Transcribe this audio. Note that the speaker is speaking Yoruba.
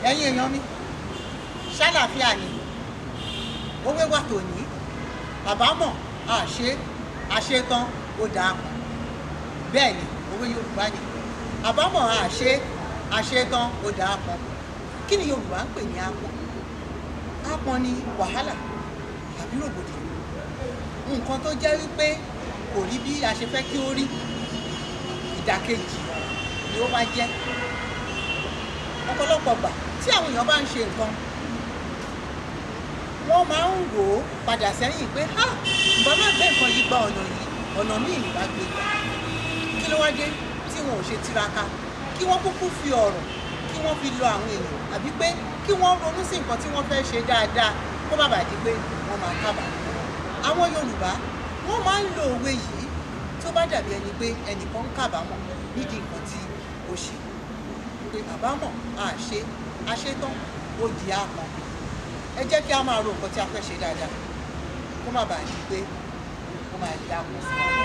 Ẹ̀yin èèyàn mi, ṣàlàáfíà ni? Òwe wa tòní: àbámọ̀ àṣe, àṣetán ó dáa pọ̀. Bẹ́ẹ̀ ni, òwe Yorùbá ni. Àbámọ̀ àṣe, àṣetán ó dáa pọ̀. Kí ni Yorùbá ń pè ní ápọn? Ápọn ni wàhálà àbí rògbòdìyàn, nǹkan tó jẹ́ wípé kò rí bí a ṣe fẹ́ kí ó rí, ìdàkejì ni ó wá jẹ́. Ọ̀pọ̀lọpọ̀ gbà tí àwọn èèyàn bá ń ṣe nǹkan, wọ́n máa ń rò ó padà sẹ́yìn pé, "Ha, ìbá má gbé nǹkan yìí gba ọ̀nà yìí, ọ̀nà míì nìbá gbé gbà." Kí ló wá dé tí wọn ò ṣe tiraka, kí wọ́n kúkú fi ọ̀rọ̀ kí wọ́n fi lọ àwọn èèyàn, àbí pé kí wọ́n ronú sí nǹkan tí wọ́n fẹ́ ṣe dáadáa, kó má bàa di pé wọ́n máa kábàámọ̀? Àwọn Yorùbá, wọ́n máa ń lo òwe yìí tó bá dàbí ẹni pé ẹnìkan ń kábàámọ̀ nídìí nǹkan tí ó ṣe, pé àbámọ̀ àṣe, àṣetán ó di ápọn. Ẹ jẹ́ kí a máa ro nǹkan tí a fẹ́ ṣe dáadáa, kó má bàa di pé ó máa di ápọn sí wa.